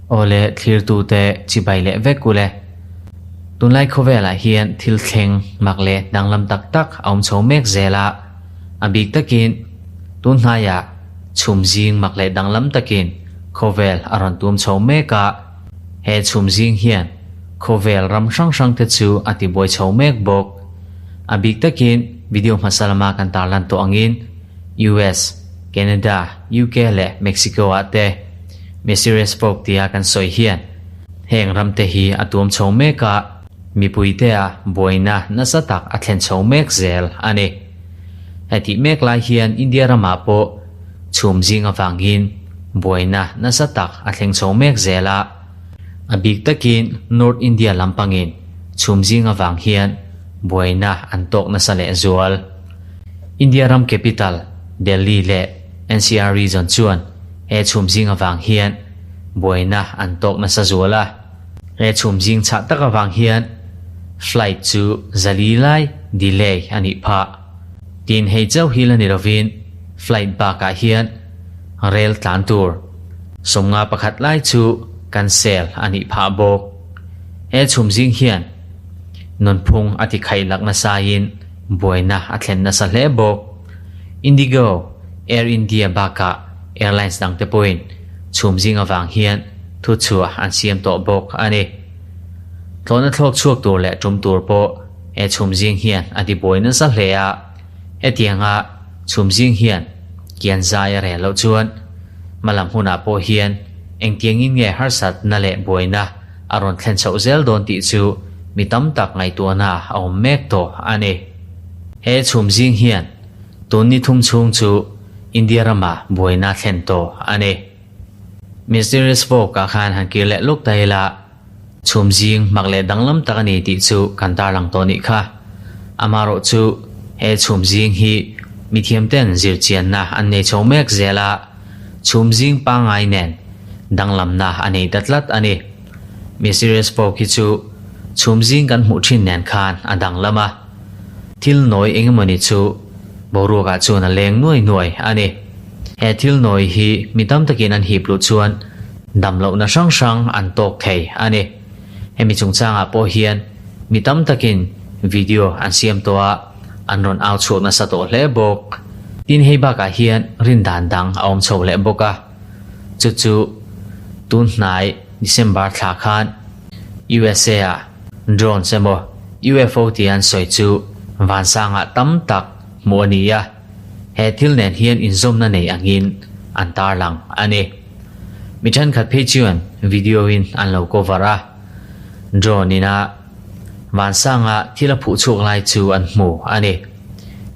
Awle thlirtute chibai leh vek ule. Tunlai khawvelah hian thil thleng mak leh danglam tak tak a awm chho mek zel a, a bik takin tun hnaiah chhum zing mak leh danglam takin khawvel a rawn tum chho mek a, he chhum zing hian khawvel ram hrang hrang te chu a tibuai chho mek bawk. A bik takin video hmasa lama kan tarlan tawh angin US, Canada, UK leh Mexico ah te Mysterious Fog tia kan sawi hian heng ram te hi a tuam chho mek a, mipui te ah buaina nasa tak a thlen chho mek zel a ni. Hetih mek lai hian India ramah pawh chhum zing avangin buaina nasa tak a thleng chho mek zel a, a bik takin North India lampangin chhum zing avang hian buaina an tawk nasa lehzual. India ram capital Delhi leh NCR region chuan he chhum zing avang hian buaina an tawk nasa zual a. He chhum zing chhah tak avang hian flight chu zali lai delay a nih phah. Tin hei chauh hi la ni lovin flight bakah hian rel tlan tur 51 lai chu cancel a nih phah bawk. He chhum zing hian nunphung a ti khaih lak nasain buaina a thlen nasa hle bawk. Indigo, Air India bakah airlines dangte pawhin chhum zing avang hian thuchhuah an siam tawh bawk a ni. Thlawhna thlawk chhuak tur leh tum tur pawh he chhum zing hian a tibuai nasa hle a, hetianga chhum zing hian kian zai a rel loh chuan hmalam hunah pawh hian engtiangin nge harsatna leh buaina a rawn thlen chhoh zel dawn tih chu mi tam tak ngaihtuahna a awm mek tawh a ni. He chhum zing hian tun ni thum chhung chu India ramah buaina thlen tawh a ni. Mysterious Folk ah khan han kir leh luk ta ila, chhum zing mak leh danglam tak a ni tih chu kan tarlang tawh nih kha. Amaherawh chu he chhum zing hi mithiam ten zirchianna an nei chho mek zel a, chhum zing pangngai nen danglamna a nei ta tlat a ni. Mysterious Folk hi chu chhum zing kan hmuh thin nen khan a danglam a. Thil nawi engemawni chu boruakah chuan a leng nuai nuai a ni. He thil nawi hi mi tam takin an hip luh chuan dam lohna hrang hrang an tawk thei a ni. Hemi chungchangah pawh hian mi tam takin video an siam tawh a, an rawn au chhuak nasa tawh hle bawk. Tin hei bakah hian rin dan dang a awm chho leh bawk a, chu chu tun hnai December thla khan USA ah Drones emaw UFO tia an sawi chu vansangah tam tak hmuh a ni a, he thil nen hian inzawmna nei angin an tarlang a ni. Mi thenkhat phei chuan video in an lo cover a, drone ina vansanga thil a phuh chhuak lai chu an hmu a ni.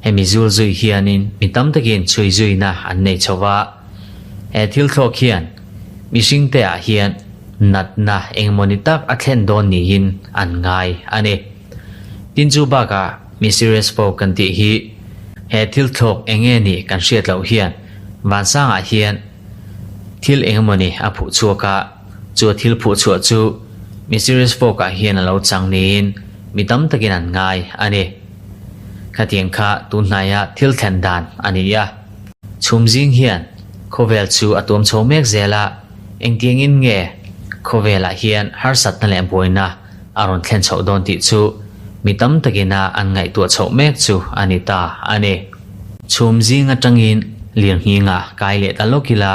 Hemi zul zui hianin mi tam takin chhui zuina an nei chho va, he thil thlawk hian mihring te ah hian natna engmawni tak a thlen dawn niin an ngai a ni. Tin chu bakah mysterious folk kan tih hi he thil thlawk eng nge ni kan hriat loh hian vansangah hian thil engemawni a phuh chhuak a, chu a thil phuh chhuah chu mysterious folk ah hian a lo chang niin mi tam takin an ngai a ni. Khatiang kha tunhnaia thil thlen dan a ni a. Chhum zing hian khawvel chu a tuam chho mek zel a, engtiangin nge khawvelah hian harsatna leh buaina a rawn thlen chhoh dawn tih chu mi tam takina an ngaihtuah chhoh mek chu a ni ta a ni. Chhum zing atangin lirnghinga kai leh ta lawk ila,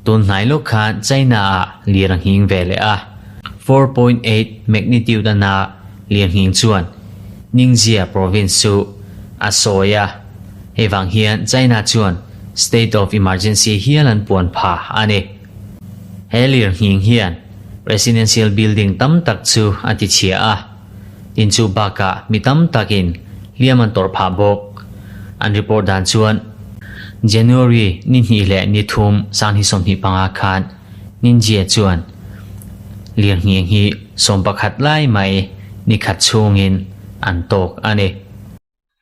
tun hnai lawk khan China-ah lir a nghing ve leh a, 4.8 magnitude ana lirnghing chuan Ningxia province chu a sawi a. Hei vang hian China chuan state of emergency hial an puan pha a ni. He lirnghing hian residential building tam tak chu a ti chhia a, tin chu bakah mi tam takin hliam an tawrh phah bawk. An report dan chuan January ni hnih leh ni thum sang hi 25 khan Ninjia chuan lirnghing hi 11 lai mai ni khat chhungin an tawk a ni.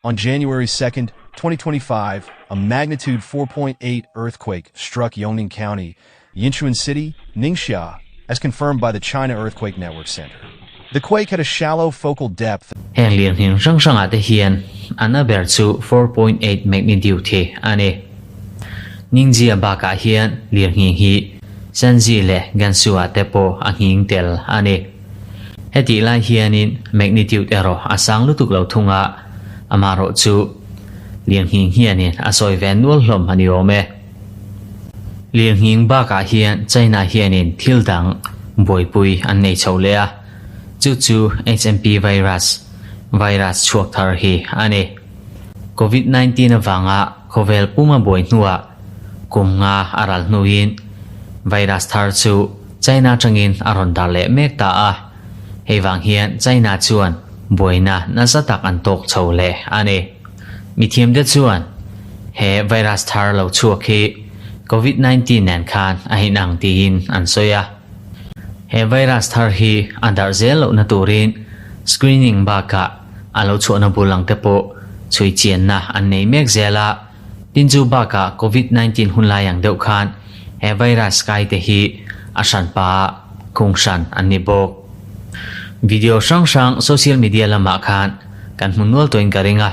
On January 2nd, 2025, a magnitude 4.8 earthquake struck Yongning County, Yinchuan City, Ningxia, as confirmed by the China Earthquake Network Center. The quake had a shallow focal depth Heng lirnghing hrang hrangah te hian a na ber chu 4.8 magnitude hi a ni. Ningxia bakah hian lirnghing hi Shanxi leh Gansu-ah te pawh a nghing tel a ni. Hetih lai hianin magnitude erawh a sang lutuk lo thung a, amaherawh chu lirnghing hianin a sawi ve nual hlawm a ni awm e. Lirnghing bakah hian China hianin thil dang buaipui an nei chho leh a, chu chu HMP virus, virus chhuak thar hi a ni. Covid 19 avanga khawvel puma buai hnuah kum nga a ral hnuin virus thar chu China atangin a rawn dar leh mek ta a, hei vang hian China chuan buaina nasa tak an tawk chho leh a ni. Mithiamte chuan he virus thar lo chhuak hi Covid 19 nen khan a inang tiin an sawi a. He virus thar hi a darh zel lohna turin screening bakah a lo chhuahna bul ang te pawh chhui chianna an nei mek zel a, tin chu bakah Covid 19 hun lai ang deuh khan he virus kai te hi a hranpa ah khung hran an ni bawk. Video hrang hrang social media lamah khan kan hmu nual tawhin ka ring a,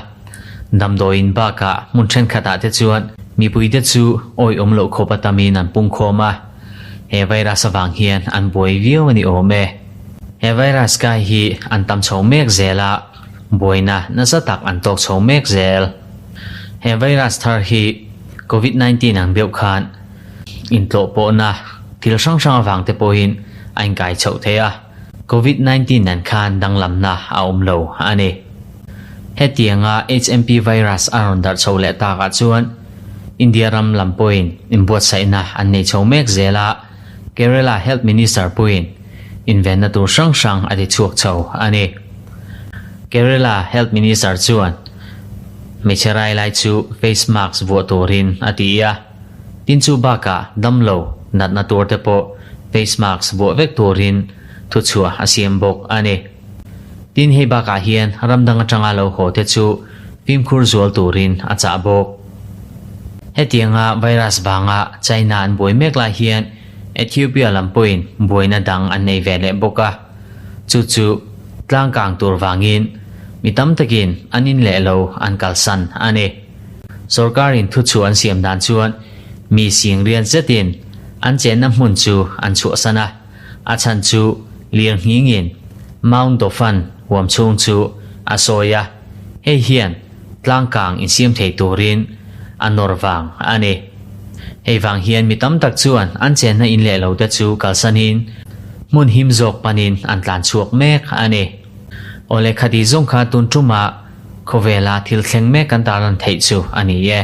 damdawiin bakah hmun thenkhatah te chuan mipui te chu awih awm loh khawp a tamin an pungkhawm a, he virus avang hian an buai viau a ni awm e. He virus kai hi an tam chho mek zel a, buaina nasa tak an tawk chho mek zel. He virus thar hi Covid 19 ang deuh khan intlawh pawhna thil hrang hrang avang te pawhin a inkai chhoh thei a, Covid 19 nen khan danglamna a awm lo a ni. Hetianga HMP virus a rawn darh chho leh takah chuan India ram lam pawhin inbuatsaihna an nei chho mek zel a, Kerala Health Minister pawhin invenna tur hrang hrang a ti chhuak chho a ni. Kerala Health Minister chuan hmeichhe rai lai chu face mask vuah turin a ti a, tin chu bakah damlo natna tur te pawh face mask vuah vek turin thuchhuah a siam bawk a ni. Tin hei bakah hian ram dang atanga lo haw te chu fimkhur zual turin a chah bawk. Hetianga virus vanga China an buai mek lai hian Ethiopia lam pawhin buaina dang an nei ve leh bawk a, chu chu tlangkang tur vangin mi tam takin an in leh lo an kalsan a ni. Sorkarin thuchhuah an siam dan chuan mi sing riat zetin an chenna hmun chu an chhuahsan a. A chhan chu lirnghingin Mount Dauphin huam chhung chu a sawi a, hei hian tlangkang insiam thei turin a nawr vang a ni. Hei vang hian mi tam tak chuan an chenna in leh lo te chu kalsanin hmun him zawk panin an tlan chhuak mek a ni. Aw lehkha tih zawng kha tun tumah khawvela thil thleng mek kan tarlan theih chu a ni e.